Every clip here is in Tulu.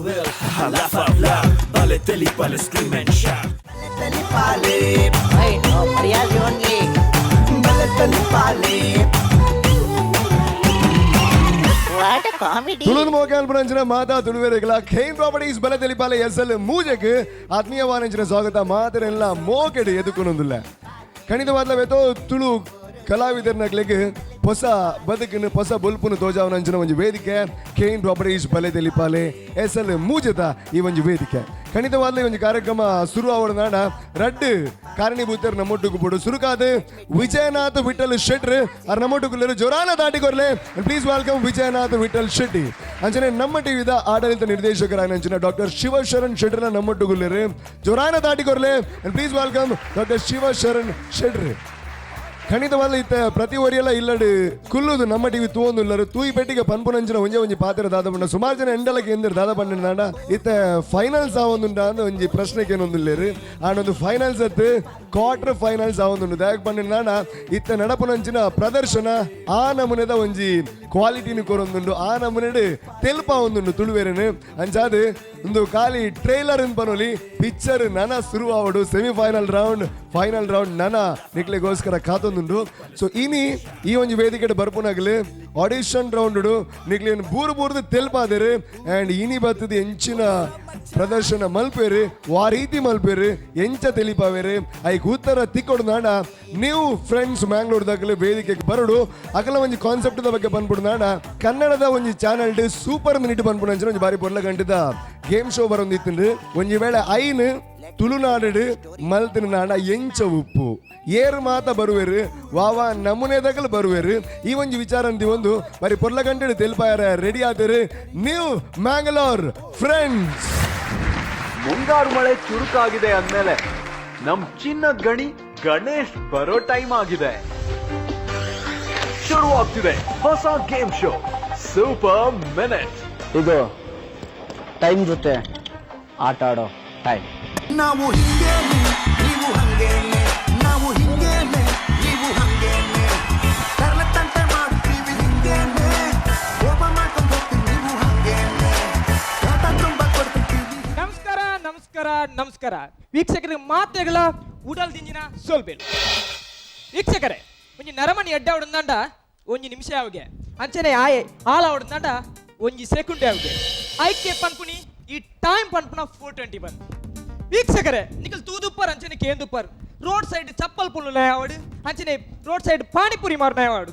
L, haha, laugh out loud. Balotelli, bale, scream and shout. Hey, no, Priyas only. What a comedy. ತುಳುನ್ ಮೋಕಾಲ್ಪುರಂಚಿನ ಮಾತಾ ತುಳುವೆರೆಗಳ ಖೈನ್ ಪ್ರಾಪರ್ಟೀಸ್ ಬಲ ತೆಲಿಪಾಲೆ ಎಸ್ ಎಲ್ ಮೂಜೆಗ್ ಆತ್ಮೀಯವಾನಂಚಿನ ಸ್ವಾಗತ ಮಾತರೆಲ್ಲ ಮೋಕೆಡ್ ಎದುಕೊನೊಂದುಲ್ಲ. ಖಂಡಿತವಾದ್ಲ ಬೇತೋ ತುಳು ಕಲಾವಿದರ್ನಕ್ಲೆಗ್ ಹೊಸ ಬದುಕಿನ ಹೊಸ ಬೊಲ್ಪುನು ತೋಜಾವನಂಚಿನ ಒಂಜಿ ವೇದಿಕೆ ಖೈನ್ ಪ್ರಾಪರ್ಟೀಸ್ ಬಲೆ ತೆಲಿಪಾಲೆ ಎಸ್ ಎಲ್ ಮೂಜೆದ ಈ ಒಂಜಿ ವೇದಿಕೆ. ಖಂಡಿತವಾದ್ಲ ಈ ಒಂಜಿ ಕಾರ್ಯಕ್ರಮ ಶುರು ಆವಡ ರಡ್ಡ್ ಕಾರಣೀಭೂತರು ನಮ್ಮೊಟ್ಟುಗು ಪೋಡು. ಸುರುಕಾದ್ ವಿಜಯನಾಥ್ ವಿಠಲ್ ಶೆಟ್ರ್ ಅರ್ ನಮ್ಮೊಟ್ಟುಗುಲ್ಲೆರ್, ಜೋರಾನ ದಾಟಿಕೊರ್ಲೆ. Please welcome Vijayanath Vithal Shetty. ಅಂಚನೆ ನಮ್ಮ ಟಿವಿದ ಆಡಳಿತ ನಿರ್ದೇಶಕರಾದ ಡಾಕ್ಟರ್ ಶಿವಶರಣ್ ಶೆಟ್ರ್ನ ನಮ್ಮೊಟ್ಟುಗುಲ್ಲೆರ್, ಜೋರಾನ ದಾಟಿಕೊರ್ಲೆ. Please welcome doctor Shivasharan ಶೆಟ್ರ್. ಖಂಡಿತವಾದ ಇತ್ತ ಪ್ರತಿ ಒರಿಯಲ್ಲ ಇಲ್ಲಡು ಕುಲ್ಲುದು ನಮ್ಮ ಟಿವಿ ತೂವೊಂದುಲ್ಲರು ತೂಯಿ ಪೆಟ್ಟಿಗೆ ಪನ್ಪುನಂಚಿನ ಒಂಜೆ ಒಂಜಿ ಪಾತ್ರ ದಾದ ಪಂಡ ಸುಮಾರು ಜನ ಎಂಡಲಕ್ಕೆ ಎಂದಿರು ದಾದ ಪಂಡ ಇತ್ತ ಫೈನಲ್ಸ್ ಆವೊಂದುಂಡ ಅಂದ್ ಒಂಜಿ ಪ್ರಶ್ನೆಗೆ ಏನೊಂದುಲ್ಲೇರು. ಆನೊಂದು ಫೈನಲ್ಸ್ ಅತ್ತು, ಕ್ವಾರ್ಟರ್ ಫೈನಲ್ಸ್ ಆವೊಂದುಂಡು. ದಾಯಕ್ ಪಂಡ ಇತ್ತ ನಡಪುನಂಚಿನ ಪ್ರದರ್ಶನ ಆ ನಮೂನೆದ ಒಂಜಿ ಕ್ವಾಲಿಟಿನ ಕೊರೊಂದುಂಡು, ಆ ನಮೂನೆಡ್ ತೆಲ್ಪ ಒಂದುಂಡು ತುಳುವೆರನು. ಅಂಚಾದ್ ಒಂದು ಖಾಲಿ ಟ್ರೈಲರ್ ಪನೊಲಿ, ಪಿಕ್ಚರ್ ನನ ಶುರು ಆವಡು. ಸೆಮಿಫೈನಲ್ ರೌಂಡ್, ಫೈನಲ್ ರೌಂಡ್ ನನ ನಿಕ್ಲೆಗೋಸ್ಕರ ಕಾತೊಂದುಂಡು. ಸೊ ಇನಿ ಈ ಒಂಜಿ ವೇದಿಕೆ ಬರ್ಪುನಾಗಲಿ ಆಡಿಷನ್ ರೌಂಡ್ ನಿಕ್ಲೇನ್ ಬೂರು ಬೂರ್ದು ತೆಲ್ಪಾದರು. ಅಂಡ್ ಇನಿ ಬತ್ತದ ಎಂಚಿನ ಪ್ರದರ್ಶನ ಮಲ್ಪೇರು, ವಾ ರೀತಿ ಮಲ್ಪೇರು, ಎಂಚ ತೆಲಿಪಾವೇರು, ಐಕ್ ಉತ್ತರ ತಿಕ್ಕೊಡು ನಾಡ ನೀವು ಫ್ರೆಂಡ್ಸ್ ಮ್ಯಾಂಗ್ಳೂರ್ ದಾಗಲಿ ವೇದಿಕೆಗೆ ಬರಡು. ಅಕಲ ಒಂಜಿ ಕಾನ್ಸೆಪ್ಟ್ the ಬಗ್ಗೆ ಬಂದ್ಬಿಡು ನಾಡ ಕನ್ನಡದ ಒಂಜಿ ಚಾನಲ್ ಸೂಪರ್ ಮಿನಿಟ್ ಬಂದ್ಬಿಡು ಅಂಚಿನ ಒಂಜಿ ಬಾರಿ ಪೊರ್ಲ ಗಂಟದ ಗೇಮ್ ಶೋ ಬರೊಂದಿತ್ತು. ಒಂಜಿ ವೇಳೆ ಐನ್ ತುಳುನಾಡು ಮಲ್ತಿನ ನಾಡ ಎಂಚ ಉಪ್ಪು, ಏರು ಮಾತ ಬರುವೆರು, ವಾವಾ ನಮೂನೆದಗಲು ಬರುವೆರು, ಈ ಒಂಜಿ ವಿಚಾರ ಅಂತಿ ಒಂದು ಬರಿ ಪೊರ್ಲ ಗಂಟೆ ತೆಲ್ಪಾಯರ ರೆಡಿ ಆದರು ನ್ಯೂ ಮ್ಯಾಂಗ್ಳೂರ್ ಫ್ರೆಂಡ್ಸ್. ಮುಂಗಾರು ಮಳೆ ಚುರುಕಾಗಿದೆ ಅಂದ್ಮೇಲೆ ನಮ್ ಚಿನ್ನದ ಗಣಿ ಗಣೇಶ್ ಬರೋ ಟೈಮ್ ಆಗಿದೆ. ಶುರುವಾಗ್ತಿದೆ ಹೊಸ ಗೇಮ್ ಶೋ ಸೂಪರ್ ಮಿನಿಟ್. ಇದು ಟೈಮ್ ಜೊತೆ ಆಟ ಆಡೋ ಟೈಮ್. ನಾವು ಹಿಂಗೇನೆ, ನೀವು ಹಂಗೇನೆ. ನಾವು ಹಿಂಗೇನೆ, ನೀವು ಹಂಗೇನೆ. ತರಲೆ ತಂಟೆ ಮಾಡ್ತೀವಿ ಹಿಂಗೇನೆ. ಕೋಪ ಮಾಡ್ಕೊಂಡು ಹೋಗ್ತೀವಿ, ನೀವು ಹಂಗೇನೆ. ಕಾಟ ತುಂಬ ಕೊಡ್ತೀವಿ. ನಮಸ್ಕಾರ, ನಮಸ್ಕಾರ, ನಮಸ್ಕಾರ ವೀಕ್ಷಕರಿಗೆ. ಮಾತೆಗಳ ಉಡಲ್ ದಿಂಜಿನ ಸೋಲ್ಬೇಲು. ವೀಕ್ಷಕರೇ, ಒಂಜಿ ನರಮಣಿ ಎಡ್ಡ ಅವಡಂದಾಂಡ ಒಂಜಿ ನಿಮಿಷ ಯಾವಗೆ, ಅಂಚನೆ ಆಯೆ ಆಳ ಅವಡಂದಾಂಡ ಒಂಜಿ ಸೆಕೆಂಡ್ ಯಾವಗೆ. ಐಕೆ ಪನ್ಪುನಿ ಈ ಟೈಮ್ ಪನ್ಪುನ 4:21. ವೀಕ್ಷಕರೇ, ನಿಕಲ್ ತೂದುಪ್ಪರ್ ಅಂಚನೆ ಕೇಂದುಪ್ಪರ್, ರೋಡ್ ಸೈಡ್ ಚಪ್ಪಲ್ ಪುಲ್ಲು ಅವಡು, ಅಂಚನೆ ರೋಡ್ ಸೈಡ್ ಪಾನಿಪುರಿ ಮಾರ್ನ ಅವಡು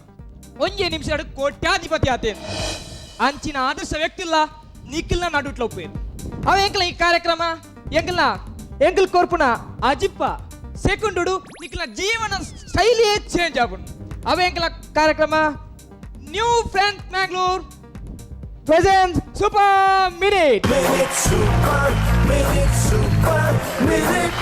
ಒಂಜೇ ನಿಮಿಷ ಕೋಟ್ಯಾಧಿಪತಿ ಆತೇನು. ಅಂಚಿನ ಆದರ್ಶ ವ್ಯಕ್ತಿ ಇಲ್ಲ ನಿಖಿಲ್ನ ನಡುಟ್ಲ ಉಪ್ಪೇನು. ಅವ ಎಂಕಲ ಈ ಕಾರ್ಯಕ್ರಮ ಎಂಕಲ್ನ ಎಂಕಲ್ ಕೊರ್ಪುನ ಅಜಿಪ್ಪ ಸೆಕೆಂಡುಡು ನಿಖಿಲ್ನ ಜೀವನ ಶೈಲಿಯೇ ಚೇಂಜ್ ಆಪುಂಡು. ಅವ ಎಂಕಲ ಕಾರ್ಯಕ್ರಮ new friends Mangalore present super minute. Super minute, super minute.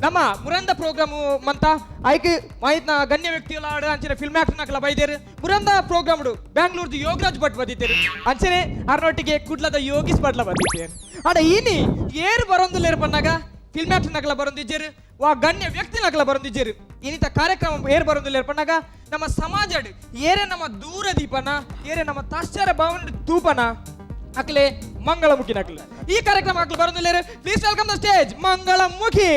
ನಮ್ಮ ಮುರಂದ ಪ್ರೋಗ್ರಾಮ್ ಮಂತ ಐಕ್ ಮಾಹಿತಿನ ಗಣ್ಯ ವ್ಯಕ್ತಿಗಳ ಅಂಚನೆ ಫಿಲ್ಮ್ ಆಕ್ಟರ್ ನಕಲ ಬೈದೇರು. ಮುರಂದ ಪ್ರೋಗ್ರಾಮ್ ಬ್ಯಾಂಗ್ಳೂರ್ದು ಯೋಗರಾಜ್ ಭಟ್ ಬದಿದ್ದೇರು, ಅಂಚನೆ ಅರ್ನೊಟ್ಟಿಗೆ ಕುಡ್ಲದ ಯೋಗೀಶ್ ಭಟ್ಲ ಬಂದಿದ್ದೇರು. ಆಡ ಇನಿ ಏರು ಬರೊಂದುಲ್ಲೇರು ಪನ್ನಾಗ ಫಿಲ್ಮ್ ಆಕ್ಟರ್ ನಕಲ ಬರೊಂದಿಜ್ಜೇರು, ವಾ ಗಣ್ಯ ವ್ಯಕ್ತಿ ನಕಲ ಬರೊಂದಿಜ್ಜೇರು. ಇನಿತ ಕಾರ್ಯಕ್ರಮ ಏರು ಬರೊಂದುಲ್ಲೇರು ಪನ್ನಾಗ ನಮ್ಮ ಸಮಾಜಡ್ ಏರೆ ನಮ್ಮ ದೂರ ದೀಪನ, ಏರೆ ನಮ್ಮ ತಾಶ್ಚರ್ಯ ಭಾವನೆ ತೂಪನ ಅಕ್ಲೆ ಮಂಗಳಮುಖಿ ನಕಲು ಈ ಕಾರ್ಯಕ್ರಮ ಅಕ್ಲೆ ಬರೊಂದುಲ್ಲೇರು. Please welcome the stage Mangalamukhi.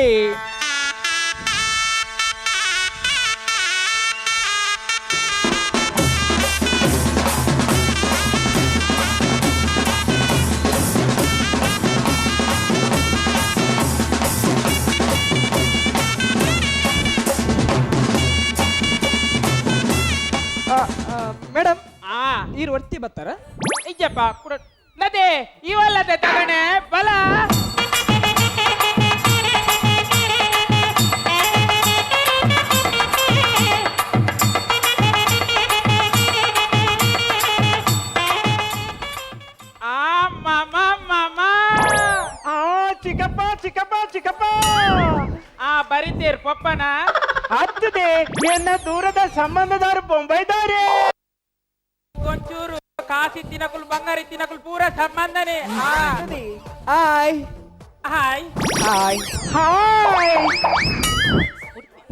Madam, ಈರು ಒರ್ತಿ ಬರ್ತಾರ? ಇಜ್ಜಪ್ಪ ಕುಡ ನದೇ ಇವಲ್ಲದೆ ತಗಣೆ ಬಲ. ಆ ಮಾಮ ಮಾಮ. ಆ ಚಿಕ್ಕಪ್ಪ, ಚಿಕ್ಕಪ್ಪ, ಚಿಕ್ಕಪ್ಪ. ಆ ಬರಿತೀರ್ ಪಪ್ಪನ? ಹತ್ತದೆ, ಎನ್ನ ದೂರದ ಸಂಬಂಧದವರು ಬೊಂಬೈದವ್ರೆ. ಒಂಚೂರು ಕಾಸಿ ತಿನಕುಲ್ ಬಂಗಾರಿ ತಿನಕುಲ್ ಪೂರ ಸಂಬಂಧನೇ. ಆ ಹಾಯ್. ಹಾಯ್. ಹಾಯ್. ಹಾಯ್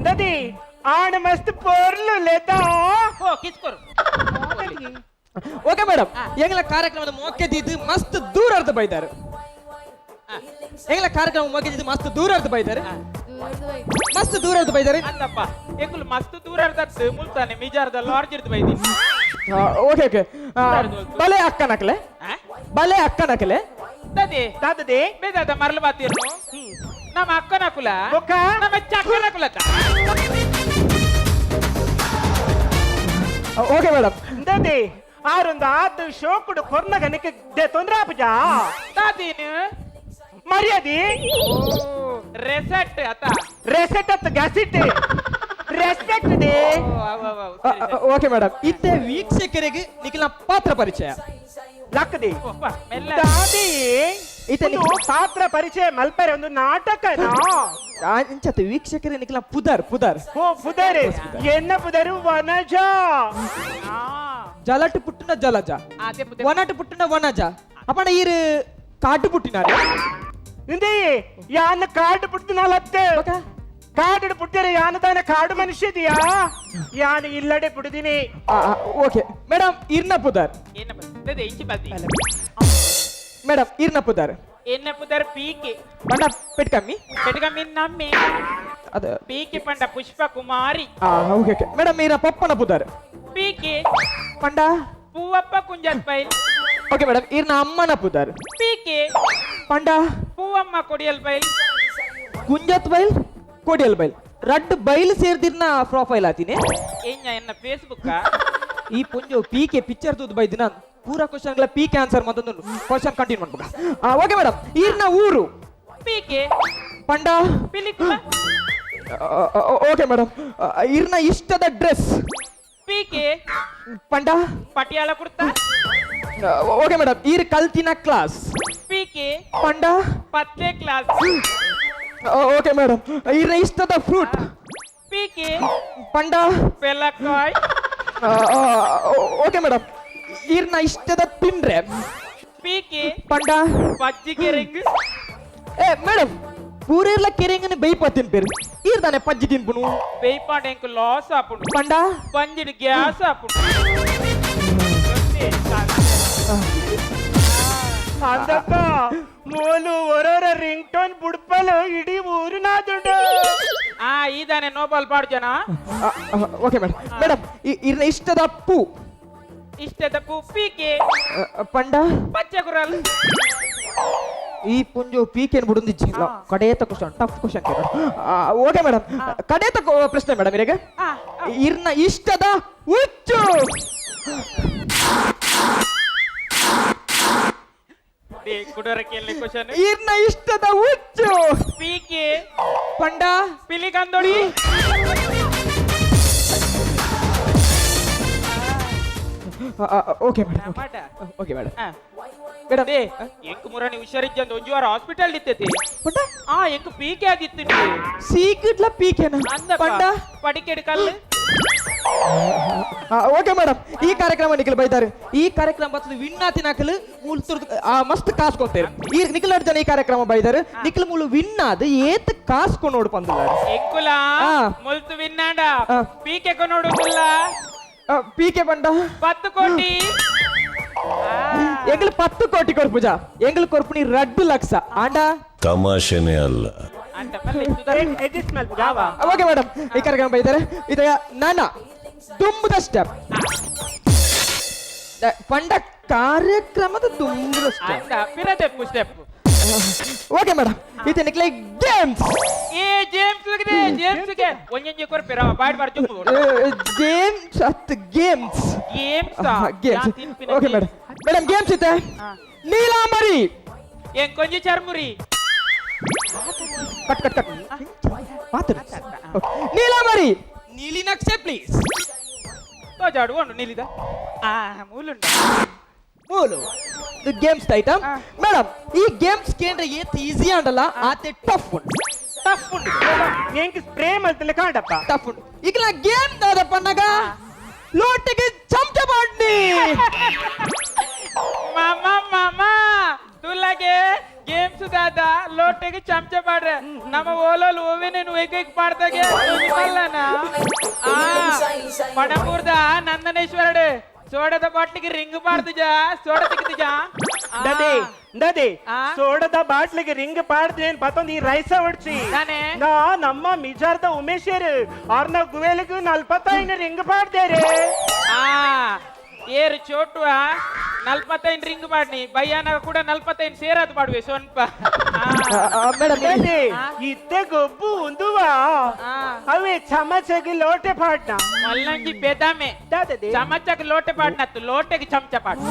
ನದಿ ಆಣ ಮಸ್ತ್ ಪೊರ್ಲು ಲೇತಾ. ಓ ಕಿಸ್ಕೊರು. ಓಕೆ ಮೇಡಮ್, ಎಂಗ್ಲ ಕಾರ್ಯಕ್ರಮದ ಮೋಕೆದಿದ್ದು ಮಸ್ತ್ ದೂರ ಅರ್ಧ ಬೈದಾರೆ. ಎಂಗ್ಲ ಕಾರ್ಯಕ್ರಮ ಮೋಕೆದಿದ್ದು ಮಸ್ತ್ ದೂರ ಅರ್ಧ ಬೈದಾರೆ, ಮಸ್ತ್ ದೂರ ಅರ್ಧ ಬೈದಾರೆ. ಅಲ್ಲಪ್ಪ, ಎಂಗುಲು ಮಸ್ತ್ ದೂರ ಅರ್ಧ ಮುಲ್ತಾನೆ ಮಿಜಾರ್ದ ಲಾರ್ಜ್ ಇರ್ದು ಬೈದಿ. ಓಕೆ ಓಕೆ, ಬಲೆ ಅಕ್ಕನಕಲೆ, ಬಲೆ ಅಕ್ಕನಕಲೆ. ದದೆ ದಾದದೆ ಬೇದಾದ ಮರಳು ಬಾತಿರು ನಮ್ಮ ಅಕ್ಕನ ಕುಲ ನಮ್ಮ ಚಕ್ಕನ ಕುಲತ. Okay madam. ದದೆ ಆರೊಂದು ಆತು ಶೋಕುಡು ಕೊರ್ನಗನಿಗೆ ತೊಂದ್ರೆ ಆಪುಜಾ ದಾದೀನು ಮರ್ಯಾದಿ ರೆಸೆಟ್ ಅತ ರೆಸೆಟ್ ಅತ್ತ ಗ್ಯಾಸಿಟ್ ರೆಸ್ಪೆಕ್ಟ್ they. Okay madam, ಇತ್ತೆ ವೀಕ್ಷಕರಿಗೆ ನಿಖಿಲ ಪಾತ್ರ ಪರಿಚಯ ಲಕ್ಕದಿ ದಾದಿ ಇತ್ತೆ ಪಾತ್ರ ಪರಿಚಯ ಮಲ್ಪರೆ ಒಂದು ನಾಟಕ ಇಂಚತ್ತು ವೀಕ್ಷಕರಿಗೆ ನಿಖಿಲ ಪುದರ್ ಪುದರ್ ಓ ಪುದರ್ ಎನ್ನ ಪುದರು ವನಜ ಜಲಟು ಪುಟ್ಟನ ಜಲಜ ವನಟು ಪುಟ್ಟನ ವನಜ ಅಪ್ಪಣ ಈರು ಕಾಟು ಪುಟ್ಟಿನಾರೆ ಇಂದೇ ಯಾನ ಕಾಡು ಪುಟ್ಟಿನಾಲತ್ತೆ ಕಾಡು ಪುಟ್ಟಿರ ಯಾನ ತಾನೆ ಕಾಡು ಮನುಷ್ಯದಿಯಾ ಯಾನ ಇಲ್ಲಡೆ ಪುಡಿದಿನಿ. ಓಕೆ ಮೇಡಮ್, ಇರ್ನ ಪುದರ್ ಮೇಡಮ್, ಇರ್ನ ಪುದರ್ ಎನ್ನ ಪುದರ್ ಪೀಕೆ ಪಂಡ ಪೆಟ್ಕಮ್ಮಿ ಪೆಟ್ಕಮ್ಮಿ ನಮ್ಮಿ ಅದ ಪೀಕೆ ಪಂಡ ಪುಷ್ಪ ಕುಮಾರಿ. ಓಕೆ ಓಕೆ ಮೇಡಮ್, ಇರ ಪಪ್ಪನ ಪುದರ್ ಪೀಕೆ ಪಂಡ ಪೂವಪ್ಪ ಕುಂಜತ್ ಪೈಲ್. ಓಕೆ ಮೇಡಮ್, ಇರ್ನ ಅಮ್ಮನ ಪುದರ್ ಪೀಕೆ ಪಂಡ ಪೂವಮ್ಮ ಕೊಡಿಯಲ್ ಬೈಲ್. ಕುಂಜತ್ ಬೈಲ್ ಕೊಡಿಯಲ್ ಬೈಲ್ ರಡ್ಡು ಬೈಲ್ ಸೇರ್ದಿರ್ನ ಪ್ರೊಫೈಲ್ ಆತೀನಿ ಏನ ಎನ್ನ ಫೇಸ್ಬುಕ್ ಈ ಪುಂಜು ಪೀಕೆ ಪಿಕ್ಚರ್ ತೂದು ಬೈದಿನ ಪೂರಾ ಕ್ವಶನ್ ಗಳ ಪೀಕೆ ಆನ್ಸರ್ ಮತ್ತೊಂದು ಕ್ವಶನ್ ಕಂಟಿನ್ಯೂ ಮಾಡ್ಬೇಕ. ಓಕೆ ಮೇಡಮ್, ಈರ್ನ ಊರು ಪೀಕೆ ಪಂಡ ಪಿಲಿಕುಲ. ಓಕೆ ಮೇಡಮ್, ಇರ್ನ ಇಷ್ಟದ ಡ್ರೆಸ್ ಪೀಕೆ ಪಂಡ ಪಟಿಯಾಲ ಕುರ್ತಾ. ಓಕೆ ಮೇಡಮ್, ಈರ್ ಕಲ್ತಿನ ಕ್ಲಾಸ್ ಪೀಕೆ ಪಂಡ ಪತ್ತೆ ಕ್ಲಾಸ್. ಓಕೆ ಮೇಡಮ್, ಇರ್ನ ಇಷ್ಟದ ಫ್ರೂಟ್ ಪೀಕೆ ಪಂಡ ಪೆಲಕಾಯ್. ಓಕೆ ಮೇಡಮ್, ಇರ್ನ ಇಷ್ಟದ ತಿಂಡ್ರೆ ಪೀಕೆ ಪಂಡ ಪಜ್ಜಿ ಕೆರೆಂಗ್. ಏ ಮೇಡಮ್, ಪೂರೇರ್ಲ ಕೆರೆಂಗನ ಬೇಯ್ಪ ತಿನ್ಪೇರು ಈರ್ದಾನೆ ಪಜ್ಜಿ ತಿನ್ಪುನು ಬೇಯ್ಪಾಂಡ ಎಂಕ್ ಲಾಸ್ ಆಪುಂಡು ಪಂಡ ಪಂಜಿಡ್ ಗ್ಯಾಸ್ ಆಪುಂಡು. ಅಂದಪ್ಪ ಮೋಲು ಒರೋರ ರಿಂಗ್ ಟೋನ್ ಬುಡ್ಪಲು ಇಡೀ ಊರು ನಾದುಂಡು. ಆ ಈದಾನೆ ನೋಬಾಲ್ ಪಾಡು ಜನ. ಓಕೆ ಮೇಡಮ್, ಮೇಡಮ್ ಇರ್ನ ಇಷ್ಟದ ಪೂ ಇಷ್ಟದ ಪೂ ಪೀಕೆ ಪಂಡ ಪಚ್ಚೆ ಕುರಲ್. ಈ ಪುಂಜು ಪೀಕೆನ್ ಬುಡುಂದಿಜ್ಜಿ ಕಡೇತ question, tough question. Okay madam, ಕಡೇತ ಪ್ರಶ್ನೆ ಮೇಡಮ್ ಇರಗ ಇರ್ನ ಇಷ್ಟದ ಹುಚ್ಚು. ಇರ್ನ ಇಷ್ಟದ ಹುಚ್ಚು ಪೀಕೆ ಪಂಡ ಪಿಲಿಕಂದೊಡಿ. Okay madam, okay madam. Madam ಎಂಕ್ ಮುರಣಿ ಹುಷಾರಿಜ್ಜಂದು ಒಂಜಿ ವಾರ ಹಾಸ್ಪಿಟಲ್ ಇತ್ತೈತಿ. ಆ ಎಂಕ್ ಪೀಕೆ ಆದಿತ್ತು ಸೀಕ್ರೆಟ್ಲ ಪೀಕೆನ ಪಂಡ ಪಡಿಕೆಡ್ ಕಲ್ಲು. ಓಕೆ ಮೇಡಮ್, ಈ ಕಾರ್ಯಕ್ರಮ ನಿಖಿಲ್ ಬೈತಾರೆ. ಈ ಕಾರ್ಯಕ್ರಮ ಬರ್ತದೆ ವಿನ್ನಾತಿ ನಕಲು ಮೂಲ ಮಸ್ತ್ ಕಾಸು ಕೊಡ್ತಾರೆ. ಈ ನಿಖಿಲ್ ಜನ ಈ ಕಾರ್ಯಕ್ರಮ ಬೈದಾರೆ ನಿಖಿಲ್ ಮೂಲ ವಿನ್ನಾದ ಏತ್ ಕಾಸು ಕೊನೋಡು ಪಂದುಲ್ಲ ಎಂಕುಲ ಮುಲ್ತು ವಿನ್ನಾಂಡ ಪೀಕೆ ಕೊನೋಡು ಪೀಕೆ ಪಂಡ 10 ಕೋಟಿ. ಎಂಗ್ಲು 10 ಕೋಟಿ ಕೊರ್ಪುಜಾ ಎಂಗ್ಲು ಕೊರ್ಪುನಿ 2 ಲಕ್ಷ ಆಂಡ ತಮಾಷೆನೇ ಅಲ್ಲ. ಓಕೆ ಮೇಡಮ್, ಈ ಕಾರ್ಯಕ್ರಮ ಬೈತಾರೆ ಇದರ ನಾನ ದುಂಬುದ ಸ್ಟೆಪ್ ಪಂಡ ಕಾರ್ಯಕ್ರಮದ ದುಂಬುದ ಸ್ಟೆಪ್. ಓಕೆ ಮೇಡಮ್, ಇದು ನಿಕ್ಲೆ ಗೇಮ್ಸ್. ಏ ಜೇಮ್ಸ್ ಗೆ ಜೇಮ್ಸ್ ಗೆ ಒಂಜೊಂಜಿ ಕೊರ್ಪೆರ ಬಾಡ್ ಬಾಡ್ ಜುಂಬು ಗೇಮ್ಸ್ ಅತ್ games games games. Okay madam, madam games ಇತ್ತೆ ನೀಲಾಂಬರಿ ಏನ್ ಕೊಂಜಿ ಚರ್ಮುರಿ ಕಟ್ ಕಟ್ ಕಟ್ ಮಾತಾಡು. ನೀಲಾಂಬರಿ ನೀಲಿ ನಕ್ಷೆ ಪ್ಲೀಸ್ ತೋಜಾಡು ಒಂದು ನೀಲಿದ ಆ ಮೂಲುಂಡ ಮೂಲು ಇದು ಗೇಮ್ಸ್ ಐಟಮ್ ಮೇಡಮ್. ಈ ಗೇಮ್ಸ್ ಕೇಂದ್ರ ಏತ್ ಈಸಿ ಅಂಡಲ್ಲ ಆತೆ ಟಫ್ ಉಂಟು, ಟಫ್ ಉಂಟು. ಎಂಕ್ ಸ್ಪ್ರೇ ಮಲ್ತಲೆ ಕಾಂಡಪ್ಪ ಟಫ್ ಉಂಟು. ಈಗ ನಾ ಗೇಮ್ ದಾದಪ್ಪ ನಗ ಲೋಟಿಗೆ ಚಮಚ ಮಾಡ್ನಿ. ಮಾಮ ಮಾಮ ತುಲಾಗೆ ಗೇಮ್ಸ್ ದಾದ ಲೋಟಿಗೆ ಚಮಚ ಪಾಡ್ರೆ ನಮ್ಮ ಓಲೋಲ್ ಹೂವಿನ ಒಯ್ಕೈಕ್ ಪಾಡ್ದಾಗೆ ಮಲ್ಲನ ಪಣಪೂರ್ದ ನಂದನೇಶ್ವರಡು ಸೋಡದ ಬಾಟ್ಲಿಗೆ ರಿಂಗ್ ಪಾಡ್ದುಜಾ ಸೋಡ ತೆಗೆದುಜಾ ದದೆ ದದೆ ಸೋಡದ ಬಾಟ್ಲಿಗೆ ರಿಂಗ್ ಪಾಡ್ದು ಪತ್ತೊಂದು ಈ ರೈಸ ಹೊಡ್ಚಿ ನಾ ನಮ್ಮ ಮಿಜಾರ್ದ ಉಮೇಶರ್ ಅವ್ರನ್ನ ಗುವೇಲಿಗೆ 45 ರಿಂಗ್ ಪಾಡ್ದೇರೆ. ಏರು ಚೋಟುವ 45 ರಿಂಗ್ ಪಾಡ್ನಿ ಬಯ್ಯಾನಾಗ ಕೂಡ 45 ಸೇರಾದ್ ಪಾಡುವೆ ಸ್ವಲ್ಪ. ಇತ್ತೆ ಗೊಬ್ಬು ಉಂದುವಾ ಅವೇ ಚಮಚಗೆ ಲೋಟೆ ಪಾಡ್ನ ಮಲ್ಲಂಗಿ ಬೇದಾಮೆ ಚಮಚಕ್ಕೆ ಲೋಟೆ ಪಾಡ್ನತ್ತು ಲೋಟೆಗೆ ಚಮಚ ಪಾಡ್.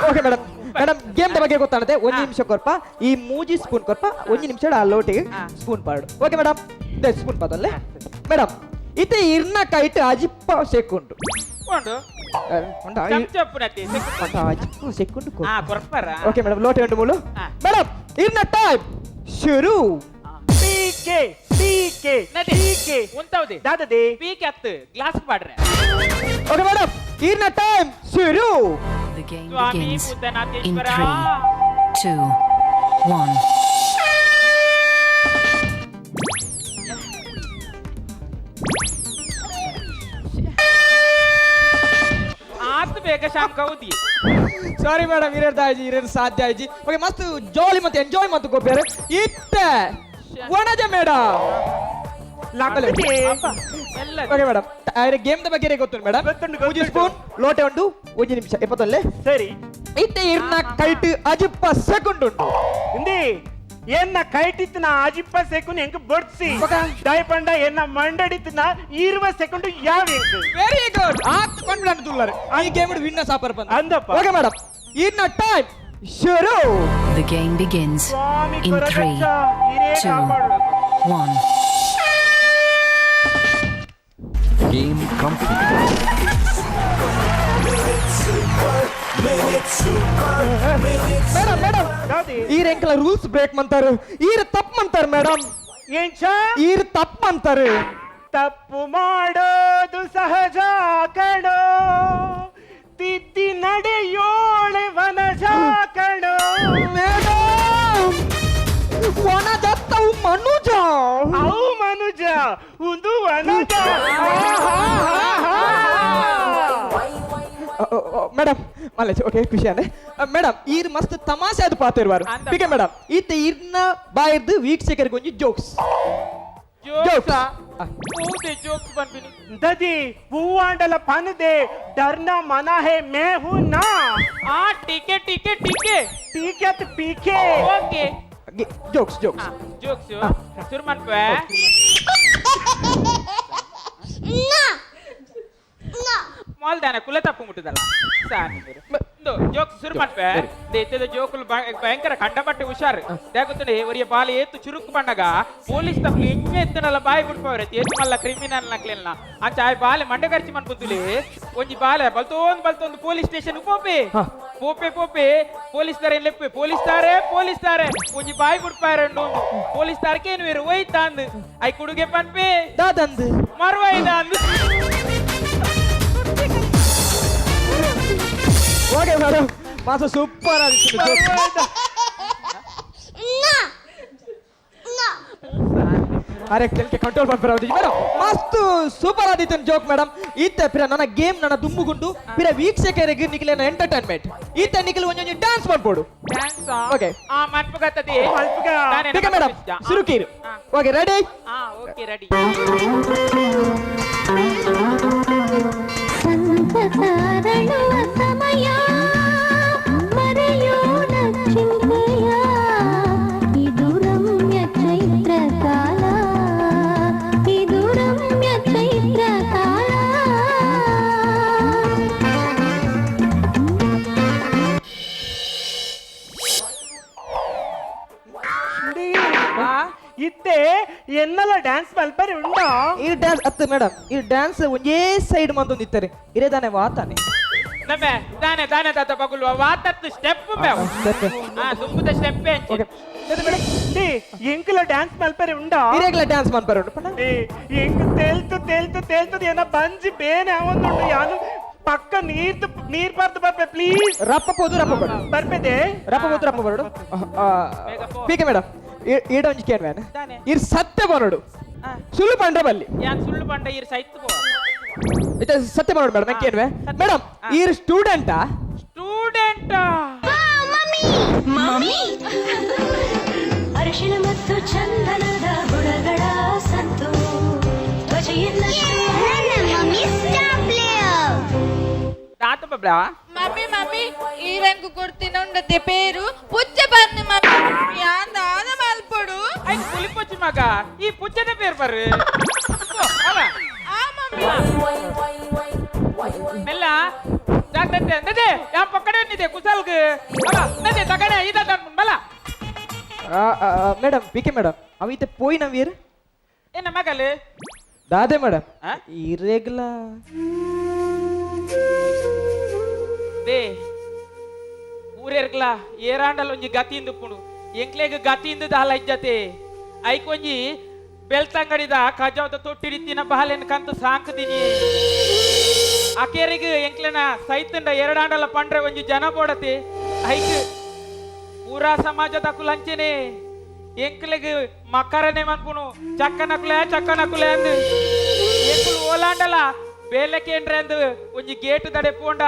ಓಕೆ ಮೇಡಮ್, ಮೇಡಮ್ ಗೇಮ್ ಬಗ್ಗೆ ಗೊತ್ತಾಗುತ್ತೆ. ಒಂದು ನಿಮಿಷ ಕೊರ್ಪ ಈ ಮೂಜಿ ಸ್ಪೂನ್ ಕೊರ್ಪ ಒಂದು ನಿಮಿಷ ಆ ಲೋಟೆಗೆ ಸ್ಪೂನ್ ಪಾಡು. ಓಕೆ ಮೇಡಮ್, ಸ್ಪೂನ್ ಪಾದಲ್ಲೇ ಮೇಡಮ್. ಇತ್ತೆ ಇರ್ನ ಕೈಟ್ ಅಜಿಪ್ಪ ಸೆಕ್ಕುಂಡು ಓಕೆ ಮೇಡಮ್, ಲೋಟೆ ಉಂಟು ಮೂಲು. ಮೇಡಮ್ ಇರ್ನ ಟೈಮ್ ಶುರು. ಪೀಕೆ ಪೀಕೆ ಪೀಕೆ ಉಂತಾವ್ದೆ ದಾದದೆ ಪೀಕೆ ಹತ್ತು ಗ್ಲಾಸ್ ಪಾಡ್ರೆ. ಓಕೆ ಮೇಡಮ್, ಇರ್ನ ಟೈಮ್ ಶುರು. The game begins in 3, 2, 1. ಆತು ಬೇಗ ಶಾಂಕ ಉದಿ. ಸಾರಿ ಮೇಡಮ್, ಇರೇರ್ ಆಯ್ಜಿ ಇರೇರ್ ಸಾಧ್ಯ ಆಯ್ಜಿ. ಓಕೆ, ಮಸ್ತ್ ಜಾಲಿ ಮತ್ತೆ ಎಂಜಾಯ್ ಮತ್ತು ಗೊಬ್ಬೇರೆ ಇತ್ತೆ ವಣಜ madam. Okay madam, game the ಬಗ್ಗೆ ಗೊತ್ತು ಮೇಡಮ್. ಮೂಜಿ ಸ್ಪೂನ್ ಲೋಟೆ ಉಂಟು ಒಂದು ನಿಮಿಷ ಎಪ್ಪತ್ತೊಲ್ಲೆ ಸರಿ. ಇತ್ತೆ ಇರ್ನ ಕೈಟ್ ಅಜಿಪ್ಪ ಸೆಕೆಂಡ್ ಉಂಟು. ಇಂದಿ ಎನ್ನ ಕೈಟಿತ್ತಿನ ಅಜಿಪ್ಪ ಸೆಕೆಂಡ್ ಎಂಕ್ ಬೊಡ್ಸಿ ದಯಪಂಡ ಎನ್ನ ಮಂಡಡಿತ್ತಿನ 20 ಸೆಕೆಂಡ್ ಯಾವ ಎಂಕ್. ವೆರಿ ಗುಡ್, ಆತ್ ಕಾನ್ಫಿಡೆಂಟ್ ತುಲ್ಲರ್ ಈ ಗೇಮ್ ವಿನ್ನರ್ ಸಾಪರ್ ಬಂದ ಅಂದಪ್ಪ. ಓಕೆ ಮೇಡಮ್, ಇರ್ನ ಟೈಮ್ ಶುರು. The game begins in 3, 2, 1. Game complete. Madam madam, ಈ ರೆಂಕಲ ರೂಲ್ಸ್ ಬ್ರೇಕ್ ಮಂತಾರೆ, ಈರ್ ತಪ್ಪು ಮಂತಾರೆ ಮೇಡಮ್. ಈರ್ ತಪ್ಪು ಮಂತಾರೆ. ತಪ್ಪು ಮಾಡೋದು ಸಹಜ ಕಣೋ, ತಿದ್ದಿ ನಡೆಯೋಳೆ ವನಜ ಕಣೋ. ಮೇಡಮ್ ವನಜತ್ತವು ಮನುಜ. ಅವು ಮನುಜ ಒಂದು ವನಜ. ಮೇಡಮ್ ಮಲ್ಲೇಶ್ ಓಕೆ ಖುಷಿ ಅಂದೆ ಮೇಡಮ್. ಈರ್ ಮಸ್ತ್ ತಮಾಷೆ ಅದು ಪಾತಿರುವಾರು ಬಿಗೆ ಮೇಡಮ್. ಈತ ಈರ್ನ ಬಾಯಿರ್ದು ವೀಕ್ಷಕರಿಗೆ ಒಂಜಿ ಜೋಕ್ಸ್. ಜೋಕ್ಸ್ ಜೋಕ್ಸ್ ಬಂದ್ಬಿನಿ. ದದಿ ಹೂವಾಂಡಲ ಪನದೆ ಡರ್ನ ಮನ ಹೇ ಮೇ ಹೂ ನಾ. ಆ ಟೀಕೆ ಟೀಕೆ ಟೀಕೆ ಟೀಕೆ ಅತ್ PK. Okay jokes jokes jokes ಶುರು ಮಾಡ್ಪೆ. ಮಾಲ್ದಾನ ಕುಲ ತಪ್ಪು ಮುಟ್ಟದಲ್ಲ ಸಾರ್. ಜೋಕ್ಸ್ ಶುರು ಮಾಡ್ಪೆ. ಇತ್ತದ ಜೋಕುಲು ಭಯಂಕರ ಕಂಡಪಟ್ಟೆ ಹುಷಾರು ದೇಗುತ್ತಡೆ ಒರಿಯ ಬಾಲ ಏತು ಚುರುಕು ಬಂಡಗ ಪೊಲೀಸ್ ತಪ್ಪು ಎಂಚೆ ಎತ್ತನಲ್ಲ ಬಾಯಿ ಬಿಡ್ಪವ್ರೆ ಏತು ಮಲ್ಲ ಕ್ರಿಮಿನಲ್ ನಕ್ಲೆಲ್ಲ ಅಂಚ ಆಯ್ ಬಾಲೆ ಮಂಡೆ ಖರ್ಚು ಮನ್ಪುತ್ತುಲಿ. ಒಂಜಿ ಬಾಲೆ ಬಲ್ತೊಂದು ಬಲ್ತೊಂದು ಪೊಲೀಸ್ ಸ್ಟೇಷನ್ ಪೋಪೆ ಪೋಪೆ ಪೋಪೆ ಪೊಲೀಸ್ ತಾರೆ ಲೆಪ್ಪೆ ಪೊಲೀಸ್ ತಾರೆ ಪೊಲೀಸ್ ತಾರೆ ಒಂಜಿ ಬಾಯಿ ಬಿಡ್ಪಾರೆ ಪೊಲೀಸ್ ತಾರಕೇನು ಬೇರು ಒಯ್ತಾಂದು I ಕುಡುಗೆ ಪನ್ಪೆ ದಾದಂದು ಮರುವೈದಾಂದು. ಓಕೆ ಮೇಡಮ್, ಮಾಸ ಸೂಪರ್ ಆಗಿತ್ತು. ಅರೆ ಕೆಲಕ್ಕೆ ಕಂಟ್ರೋಲ್ ಮಾಡ್ತಾರೆ ಮೇಡಮ್. ಮಸ್ತ್ ಸೂಪರ್ ಆದಿತ್ತು ಜೋಕ್ ಮೇಡಮ್. ಈತ ಪಿರ ನನ್ನ ಗೇಮ್ ನನ್ನ ದುಂಬುಗುಂಡು ಪಿರ ವೀಕ್ಷಕರಿಗೆ ನಿಖಿಲೇನ ಎಂಟರ್ಟೈನ್ಮೆಂಟ್. ಈತ ನಿಖಿಲ್ ಒಂಜೊಂಜಿ ಡ್ಯಾನ್ಸ್ ಮಾಡ್ಬೋದು. ಓಕೆ ಮೇಡಮ್, ಸುರುಕೀರು. Okay ready? Okay ready. ಸಂತಸಾರಳುವ ಸಮಯ ಮರೆಯೋಣ ಚಿಂತೆಯ, ಇದು ರಮ್ಯ ಚೈತ್ರ ಕಾಲ, ಇದು ರಮ್ಯ ಚೈತ್ರ ಕಾಲ. ಇತ್ತೆ ಎನ್ನಲ ಡ್ಯಾನ್ಸ್ ಮಲ್ಪರೆ ಉಂಡ ಈ ಡ್ಯಾನ್ಸ್ ಅತ್ತು ಮೇಡಮ್. ಈ ಡ್ಯಾನ್ಸ್ ಒಂದೇ ಸೈಡ್ ಮಂದೊಂದು ಇತ್ತಾರೆ ಇರೇದಾನೆ ವಾತಾನೆ ನಮ್ಮೆ ದಾನೆ ದಾನೆ ತಾತ ಬಗುಲ್ವ ವಾತತ್ತು ಸ್ಟೆಪ್ ಮೇವ್ ಆ ದುಂಬುದ ಸ್ಟೆಪ್ ಅಂಚೆ. ಎಂಕಲ ಡ್ಯಾನ್ಸ್ ಮಲ್ಪರೆ ಉಂಡ ಇರೇಗ್ಲ ಡ್ಯಾನ್ಸ್ ಮಲ್ಪರೆ ಉಂಡು. ಎಂಕ್ ತೇಲ್ತು ತೇಲ್ತು ತೇಲ್ತು ಏನ ಬಂಜಿ ಬೇನೆ ಅವೊಂದುಂಡು ಯಾನು ಪಕ್ಕ ನೀರ್ ನೀರ್ ಬರ್ದು ಬರ್ಪೆ ಪ್ಲೀಸ್. ರಪ್ಪ ಪೋದು ರಪ್ಪ ಬಡು ಬರ್ಪೆದೆ ರಪ್ಪ ಪೋದು ರಪ್ಪ ಬರಡು. ಪೀಕೆ ಮೇಡಮ್, ಈಡ ಒಂಜಿ ಕೇನ್ ಮ್ಯಾನ್ ಇರ್ ಸತ್ಯ ಬರಡು ಸುಳ್ಳು ಪಂಡ ಬಲ್ಲಿ ಯಾನ್ ಸುಳ್ಳು ಪಂಡ ಇರ್ ಸೈತ್ ಪೋ. ಇತ್ತೆ ಸತ್ಯ ಮಾಡೋಡು ಮೇಡಮ್ ಕೇಳುವೆ ಮೇಡಮ್ ಈರ್ ಸ್ಟೂಡೆಂಟಾ ಸ್ಟೂಡೆಂಟ್ ಮಮ್ಮಿ ಅರಿಶಿನ ಮತ್ತು ಚಂದನದ ಗುಣಗಳ ಸಂತು ಮಮ್ಮಿ ಸ್ಟಾರ್ ಪ್ಲೇಯರ್ ತಾತ ಬಬ್ಲಾ ಮಮ್ಮಿ ಮಮ್ಮಿ ಈ ರಂಗು ಕೊಡ್ತಿನ ಉಂಡತೆ ಪೇರು ಪುಚ್ಚೆ ಬನ್ನಿ ಮಮ್ಮಿ ಯಾನ್ ದಾದ ಮಲ್ಪೊಡು ಐಕ್ ಪುಲಿಪೊಚ್ಚಿ ಮಗ ಈ ಪುಚ್ಚದ ಪೇರು ಬರ್ರಿ ಅವ ಆ ಮಮ್ಮಿ ಮೆಲ್ಲ ಜಾಗ್ರತೆ ನದೆ ಯಾ ಪಕ್ಕಡೆ ನಿದೆ ಕುಸಲ್ಗ್ ಅವ ನದೆ ತಗಡೆ ಇದ ಬಲ ಮೇಡಮ್ ಪಿ ಕೆ ಮೇಡಮ್ ಅವ ಇತ್ತೆ ಪೋಯಿನ ವೀರ್ ಏನ ಮಗಲು ದಾದೆ ಮೇಡಮ್ ಇರೆಗ್ಲ they ಊರೇರ್ಗ್ಲ ಏರಾಂಡಲ್ ಒಂಜಿ ಗತಿಯಿಂದ ಉಪ್ಪುಂಡು ಎಂಕ್ಲೆಗ್ ಗತಿಯಿಂದ ದಾಲ ಇಜ್ಜತೆ ಐಕೊಂಜಿ ಬೆಳ್ತಂಗಡಿದ ಕಜಾವದ ತೊಟ್ಟಿಡಿತ್ತಿನ ಬಾಲೆನ್ ಕಂತು ಸಾಂಕದಿನಿ ಅಕೇರಿಗ್ ಎಂಕ್ಲೆನ ಸೈತಂಡ ಎರಡಾಂಡಲ ಪಂಡ್ರೆ ಒಂಜಿ ಜನ ಬೋಡತೆ ಐಕ್ ಪೂರಾ ಸಮಾಜದ ಕುಲಂಚನೆ ಎಂಕ್ಲೆಗ್ ಮಕ್ಕರನೆ ಮನ್ಪುನು ಚಕ್ಕನಕುಲೆ ಚಕ್ಕನಕುಲೆ ಅಂದ್ ಎಂಕುಲು ಓಲಾಂಡಲ ಬೇಲೆಕೇಂಡ್ರೆ ಅಂದ್ ಒಂಜಿ ಗೇಟ್ ದಡೆ ಪೋಂಡ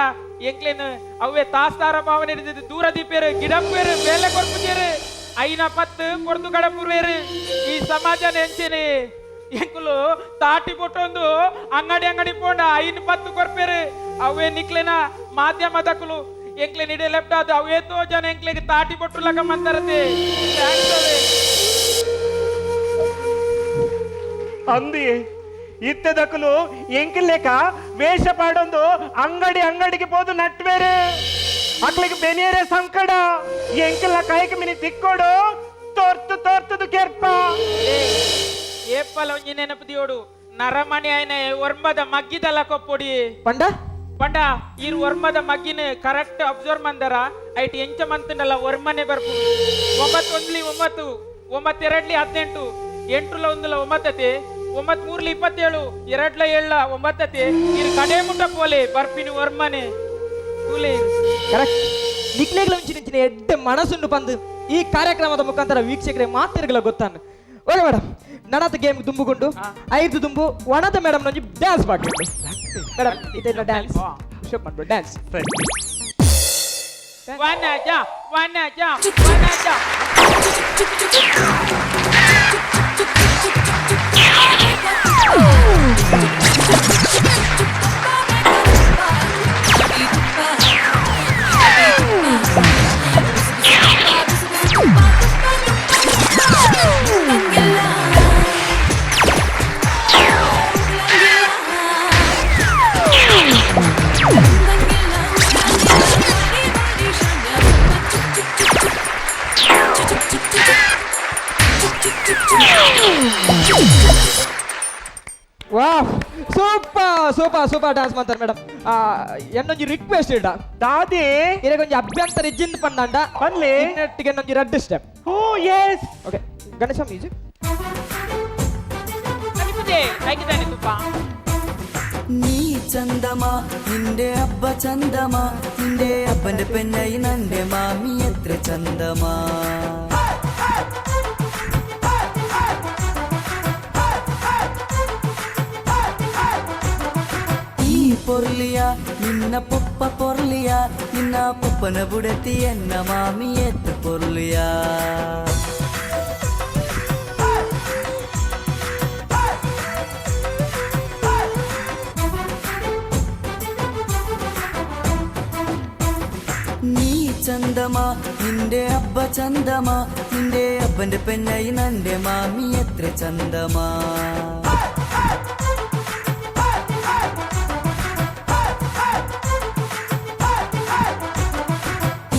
ಎಂಕ್ಲೆನ್ ಅವೇ ತಾಸ್ತಾರ ಭಾವನೆ ದೂರ ದೀಪೇರು ಗಿಡಪ್ಪೇರು ಬೇಲೆ ಕೊರ್ಪುಜೇರು ಐನ ಪತ್ತು ಕೊರ್ದು ಗಡಪುರ್ವೇರು ಈ ಸಮಾಜ ನೆಂಚೆನೆ ಎಂಕುಲು ತಾಟಿ ಪೊಟ್ಟೊಂದು ಅಂಗಡಿ ಅಂಗಡಿ ಪೋಂಡ ಐನ ಪತ್ತು ಕೊರ್ಪೇರು ಅವೇ ನಿಕ್ಲೆನ ಮಾಧ್ಯಮದಕುಲು ಎಂಕ್ಲೆ ನಿಡೆ ಲೆಫ್ಟ್ ಆದ ಅವೇತೋ ಜನ ಎಂಕ್ಲೆಗ್ ತಾಟಿ ಪೊಟ್ಟು ಲಕ ಮಂತರತೆ ಅಂದಿ ಇತ್ತದಕುಲು ಎಂಕಿಲ್ಲೇಕ ವೇಷ ಪಾಡೊಂದು ಅಂಗಡಿ ಅಂಗಡಿಗೆ ಪೋದು ನಟ್ವೇರು ಅಕ್ಲಿಗೆ ಬೆನಿಯರೆ ಸಂಕಡ ಎಂಕಿಲ್ಲ ಕಾಯ್ಕ ಮಿನಿ ತಿಕ್ಕೋಡು ತೋರ್ತು ತೋರ್ತದು ಕೆರ್ಪ ಏಪಲ ಒಂಜಿ ನೆನಪು ದಿಯೋಡು ನರಮಣಿ ಆಯ್ನ ಒರ್ಮದ ಮಗ್ಗಿದಲ್ಲ ಕೊಪ್ಪೊಡಿ ಪಂಡ ಪಂಡ ಈರ್ ಒರ್ಮದ ಮಗ್ಗಿನ ಕರೆಕ್ಟ್ ಅಬ್ಸರ್ವ್ ಮಂದರ ಐಟ್ ಎಂಚ ಮಂತಂಡಲ್ಲ ಒರ್ಮನೆ ಬರ್ಪು 9 1 9 9 2 18 8 1 9 9 3 27 2 7 9 ಇರ್ ಕಡೆ ಮುಟ್ಟ ಪೋಲೆ ಬರ್ಪಿನ ಒರ್ಮನೆ ತೂಲೆ ಕರೆಕ್ಟ್ ನಿಕ್ಲೆಗ್ಲ ಒಂಚಿನ ಇಂಚಿನ ಎಡ್ಡೆ ಮನಸ್ಸುಂಡು ಪಂದು ಈ ಕಾರ್ಯಕ್ರಮದ ಮುಖಾಂತರ ವೀಕ್ಷಕರಿಗೆ ಮಾತಿರ್ಗಲ ಗೊತ್ತಾನು ಓಕೆ ಮೇಡಮ್ ನಡತ ಗೇಮ್ ದುಂಬುಗುಂಡು ಐದು ದುಂಬು ಒಣದ ಮೇಡಮ್ ನಂಜಿ ಡ್ಯಾನ್ಸ್ ಬಾಕಿ ಮೇಡಮ್ ಇದೆಲ್ಲ ಡ್ಯಾನ್ಸ್ ಶೋಪ್ ಮಾಡ್ಬೋದು ಡ್ಯಾನ್ಸ್ ವನಜ ವನಜ ವನಜ ವಾಹ್ ಸೂಪರ್ ಸೂಪರ್ ಸೂಪರ್ ಡ್ಯಾನ್ಸ್ ಮಾಡ್ತಾರೆ ಮೇಡಮ್ ಎನ್ನೊಂಜಿ ರಿಕ್ವೆಸ್ಟ್ ಇಡ ದಾದಿ ಇರಗೊಂಜಿ ಅಭ್ಯಂತರ ಇಜ್ಜಿಂದ ಪಂಡಂಡ ಪನ್ಲೆ ಇನ್ನೊಟ್ಟಿಗೆ ಎನ್ನೊಂಜಿ ರಡ್ಡು step oh yes okay Ganesha music ಕಲಿಪುಜೆ ಐಕಿದಾನೆ ತುಪ್ಪ നീ ചന്തമാ നിന്റെ അബ്ബ ചന്തമാ നിന്റെ അപ്പന്റെ പെണ്ണൈ നന്റെ മാമി എത്ര ചന്തമാ ഈ പൊർലിയ നിന്ന പൊപ്പ പൊർലിയ നിന്ന പൊപ്പന ബുടത്തി എന്ന മാമി എത്ര പൊർലിയ നീ ചന്തമാ നിന്റെ അബ്ബ ചന്തമാ നിന്റെ അപ്പന്റെ പെണ്ണൈ നന്റെ മാമി എത്ര ചന്തമാ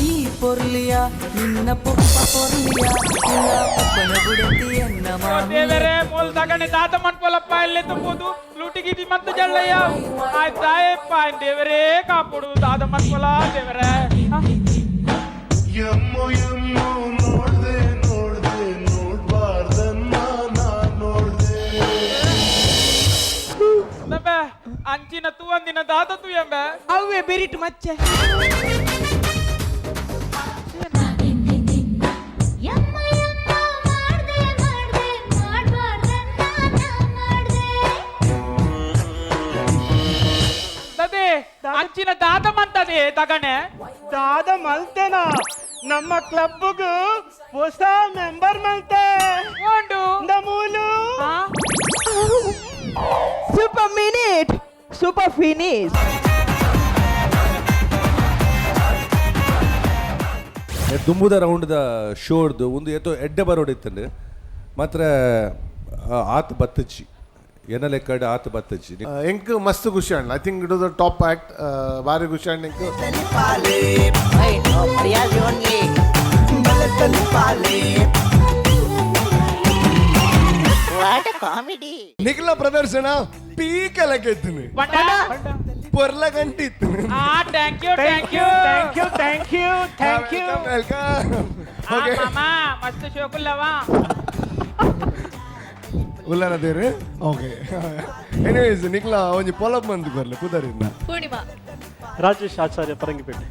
ഈ പൊർലിയ നിന്ന പൊപ്പ പൊർലിയ നിന്ന പൊപ്പന ബുടത്തി എന്ന ಓ മാമി ದೇವರೇ ಮೋಲ್ ತಗಣೆ ತಾತ ಮನ್ಪೊಲಪ್ಪ ಎಲ್ಲೆ ತುಂಬೋದು ಲೂಟಿ ಗೀಟಿ ಮತ್ತೆ ಜಳ್ಳಯ್ಯ ಆಯ್ತಾಯಪ್ಪ ದೇವರೇ ಕಾಪುಡು ತಾತ ಮನ್ಪೊಲ ದೇವರೇ ಎಮ್ಮು ಎಮ್ಮು ನೋಡ್ದೆ ನೋಡ್ದೆ ನೋಡ್ಬಾರ್ದನ್ನ ನಾ ನೋಡ್ದೆ ನಂಬೆ ಅಂಚಿನ ತೂವಂದಿನ ದಾತ ತೂಯಂಬೆ ಅವೇ ಬೆರಿಟ್ ಮಚ್ಚೆ ಯಮ್ಮ ಯಮ್ಮ ಮಾಡ್ದೆ ಮಾಡ್ದೆ ಮಾಡ್ಬಾರ್ದನ್ನ ನಾ ಮಾಡ್ದೆ ದಗಣೆ ದಾದ ಮಲ್ತೆನಾ ನಮ್ಮ ಕ್ಲಬ್ಗೂ ಹೊಸ ಮೆಂಬರ್ ಮಲ್ತೆ ಮೂಲು. Super minute, super finish. ದುಂಬುದ ರೌಂಡ್ದ ಶೋರ್ದು ಒಂದು ಏತೋ ಎಡ್ಡೆ ಬರೋಡಿತ್ತಂಡು ಮಾತ್ರ ಆತ್ ಬತ್ತಚ್ಚಿ ಎನ್ನ ಲೆಕ್ಕಡ್ ಆತ್ ಬತ್ತಚ್ಚಿ. ಎಂಕ್ ಮಸ್ತ್ ಖುಷಿ and I think it was top act. ಬಾರಿ ಖುಷಿ ಅಂಡ್ ಎಂಕ್. ಮರ್ಯಾದೆ only. What comedy! ನಿಖಿಲ ಪ್ರದರ್ಶನ ಪೀಕ್ ಎತ್ತುನು, ಪೊರ್ಲ ಗಂಟಿ ಇತ್ತು. Thank you, thank you. Thank you, thank you, thank you. Welcome. Okay. ಮಾಮ, ಮಸ್ತ್ ಶೋಕುಲ್ಲವಾ. ಉಲ್ಲನ ದೇರು. ಓಕೆ, ಎನಿವೇಸ್ ನಿಖಿಲ ಒಂಜಿ ಪೊಲಬ್ ಮಂದು ಕೊರ್ಲೆ ಪುದರಿಂದ. ಪೂರ್ಣಿಮಾ. ರಾಜೇಶ್ ಆಚಾರ್ಯ, ಪರಂಗಿಪೇಟೆ.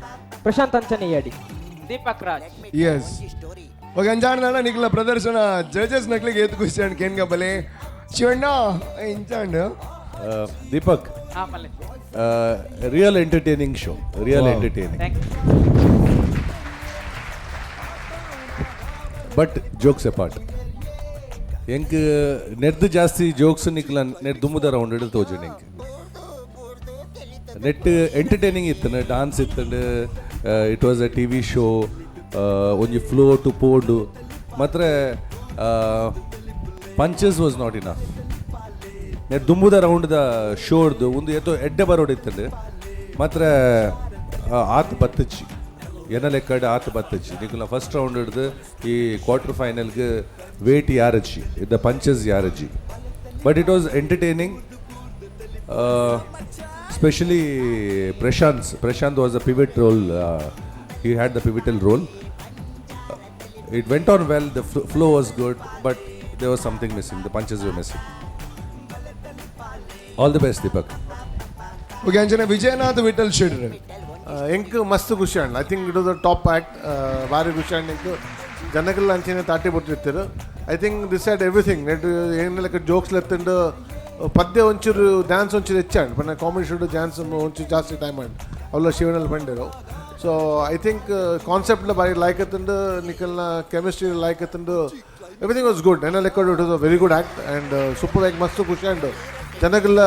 ಪ್ರಶಾಂತ್ ಅಂಚನೆಯಾಡಿ. ದೀಪಕ್ ರಾಜ್. Yes, okay. ಅಂಜಾಣ ನಿಖಿಲ ಪ್ರದರ್ಶನ ಜಡ್ಜಸ್ ನಕ್ಲಿಗೆ ಏತ್ ಖುಷಿ ಅಂಡ್ ಕೇನ್ಗ ಬಲೆ Shivanna ಇಂಚಾಂಡ್. Deepak, real entertaining show, real entertaining. But jokes apart, ಎಂಕ್ ನೆರ್ದು ಜಾಸ್ತಿ ಜೋಕ್ಸ್ ನಿಕ್ಲ ನೆಟ್ ದುಮ್ಮುದ ರೌಂಡ್ ಹಿಡಿದು ತೋಜುಂಡು. ಎಂಕ್ ನೆಟ್ ಎಂಟರ್ಟೈನಿಂಗ್ ಇತ್ತಂಡು, ಡಾನ್ಸ್ ಇತ್ತಂಡು, it was a TV show. ಒಂಜಿ ಫ್ಲೋ ಟು ಪೋಂಡು ಮಾತ್ರ punches was not enough. Net ದುಂಬುದ ರೌಂಡ್ದ ಶೋರ್ದು ಒಂದು ಏತೋ ಎಡ್ಡೆ ಬರೋಡಿತ್ತಂಡು ಮಾತ್ರ ಆತ್ ಬತ್ತಚ್ಚಿ ಎನ್ನ ಲೆಕ್ಕಡ್ ಆತ್ ಬತ್ತಚ್ಚಿ. ನಿಕುಲ ಫಸ್ಟ್ ರೌಂಡ್ ಹಿಡ್ದು ಈ ಕ್ವಾರ್ಟರ್ ಫೈನಲ್ಗೆ ವೇಟ್ ಯಾರಜ್ಜಿ, the punches ಯಾರಜ್ಜಿ. But it was entertaining, specially Prashanth was a pivot role. He had the pivotal role. It went on well, the flow was good, but there was something missing. The punches were missing. All the best, Deepak. Okay, ಅಂಚನೆ ವಿಜಯನಾಥ್ ವಿಠಲ್ ಶೆಟ್ರ್. ಎಂಕ್ ಮಸ್ತ್ ಖುಷಿ and I think it was a top act. ಬಾರಿ ಖುಷಿ ಅಂಡ್ ಎಂಕ್. ಜನಗಲ್ ಅಂಚನೆ ತಾಟಿ ಬಿಟ್ಟಿರ್ತಾರೆ. I think this had everything. Net ಏನೆಲ್ಲ ಜೋಕ್ಸ್ ಲೆತ್ತಂಡು, ಪದ್ಯ ಒಂಚೂರು, ಡ್ಯಾನ್ಸ್ ಒಂಚೂರು ಹೆಚ್ಚಾಂಡ್ ಪಂಡ ಕಾಮಿಡಿ ಶೂಟ್ ಡ್ಯಾನ್ಸ್ ಒಂಚೂರು ಜಾಸ್ತಿ ಟೈಮ್ ಅಂಡ್ ಅವೆಲ್ಲ ಶಿವನಲ್ಲಿ ಬಂದಿರೋ. ಸೊ I think ಕಾನ್ಸೆಪ್ಟ್ಲ ಬಾರಿ ಲೈಕ್ ಅತ್ತಂಡು, ನಿಖಲ್ನ ಕೆಮಿಸ್ಟ್ರಿ ಲೈಕ್ ಅತ್ತಂಡು, ಎವ್ರಿಥಿಂಗ್ ವಾಸ್ ಗುಡ್. ಎನ್ನ ಲೆಕ್ಕ it was a very good act and super ಆಗಿ ಮಸ್ತ್ ಖುಷಿ ಅಂಡ್. ಜನಗೆಲ್ಲ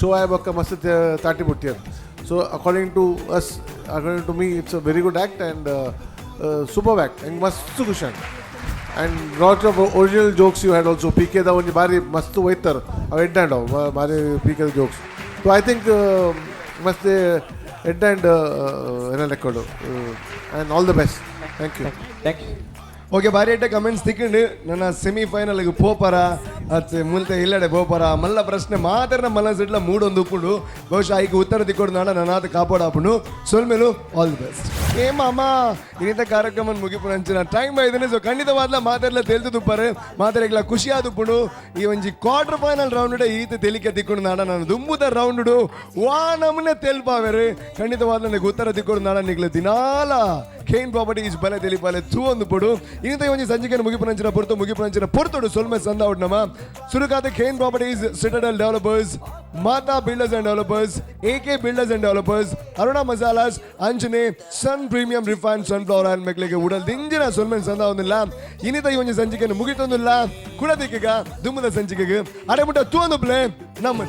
ಶೋ ಆಯ್ಬಕ್ಕ ಮಸ್ತ್ ತಾಟಿ ಬಿಟ್ಟಿರು. So according to us, according to me, it's a very good act and super act. ಹೆಂಗೆ ಮಸ್ತ್ ಖುಷಿ and and lot of original jokes you had also. P ಕೆದ ಒಂಜಿ ಬಾರಿ ಮಸ್ತ್ ಒಯ್ತಾರೆ ಅವು ಎಡ್ ಆ್ಯಂಡ್ ಅವು ಬಾರಿ ಪಿ ಕೆದ ಜೋಕ್ಸ್. ಸೊ I think ಮಸ್ತ್ ಎಡ್ ಆ್ಯಂಡ್ ಏನ ಲೆಕ್ಕಡು and all the best. Thank you. Thank you. Okay, ಬಾರಿ ಎಡ್ಡೆ ಕಮೆಂಟ್ಸ್ ತಿಕ್ಕೊಂಡು. ನನ್ನ ಸೆಮಿ ಫೈನಲ್ಗೆ ಪೋಪರ ಅತ್ ಮುಲ್ತೆ ಇಲ್ಲಡೆ ಪೋಪರ ಮಲ್ಲ ಪ್ರಶ್ನೆ ಮಾತ್ರ ಮನಸ್ಸಿಡ್ಲ ಮೂಡೊಂದು ಉಪ್ಪುಂಡು. ಬಹುಶಃ ಐಕ್ ಉತ್ತರ ತಿಕ್ಕೊಡು ನಾಡ ನನ್ನಾದ ಕಾಪಾಡಾಪುಂಡು. ಸೊಲ್ಮೇಲು ಆಲ್ the best. ಏ ಮಾಮ, ಇನ್ನಿತ ಕಾರ್ಯಕ್ರಮ ಮುಗಿಪುನಂಚಿನ ಟೈಮ್ ಆಯ್ತಾನೆ. ಸೊ ಖಂಡಿತವಾದ್ಲ ಮಾತಾಡ್ಲ ತೆಲ್ದು ತುಪ್ಪರು ಮಾತಾಡಗ್ಲ ಖುಷಿ ಆದುಪ್ಪುಂಡು. ಈ ಒಂಜಿ ಕ್ವಾರ್ಟರ್ ಫೈನಲ್ ರೌಂಡ್ ಈತ ತೆಲಿಕೆ ತಿಕ್ಕೊಂಡು ನಾಡ ನಾನು ದುಂಬುದ ರೌಂಡ್ ವಾ ನಮನೆ ತೆಲ್ಪಾವೆರು. ಖಂಡಿತವಾದ್ಲ ನನಗೆ ಉತ್ತರ ತಿಕ್ಕೊಡು ನಾಡ ನಿಗ್ಲ ದಿನಾಲ ಖೇನ್ ಪ್ರಾಪರ್ಟೀಸ್ ಬಲೆ ತೆಲಿಪಾಲೆ ತೂ ಒಂದು ಪೊಡು. ಇನ್ನಿತ ಒಂಜಿ ಸಂಜಿಕೆನ ಮುಗಿಪುನಂಚಿನ ಪೊರ್ತು ಮುಗಿಪುನಂಚಿನ ಪೊರ್ತುಡು ಸೊಲ್ಮೆ ಸಂದ ನಮ್ಮ ಸುರುಕಾದ Kane properties, Citadel developers, Mata builders and developers, A K builders and developers, Aruna Masalas ಅಂಚನೆ Sun premium refine sunflower oil ಮೆಕ್ಲಿಗೆ ಉಡಲ್ ದಿಂಜಿನ ಸೊಲ್ಮೆನ್ ಸಂದ ಒಂದಿಲ್ಲ. ಇನ್ನಿತ ಈ ಒಂಜಿ ಸಂಚಿಕೆಯನ್ನು ಮುಗಿತೊಂದಿಲ್ಲ ಕುಡದಿಕ್ಕಗ ದುಮ್ಮದ ಸಂಚಿಕೆಗೆ ಅಡೆಮುಟ್ಟ ತೂ ಒಂದು ಪ್ಲೇ ನಮ್ಮ.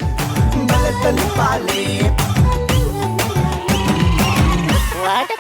What a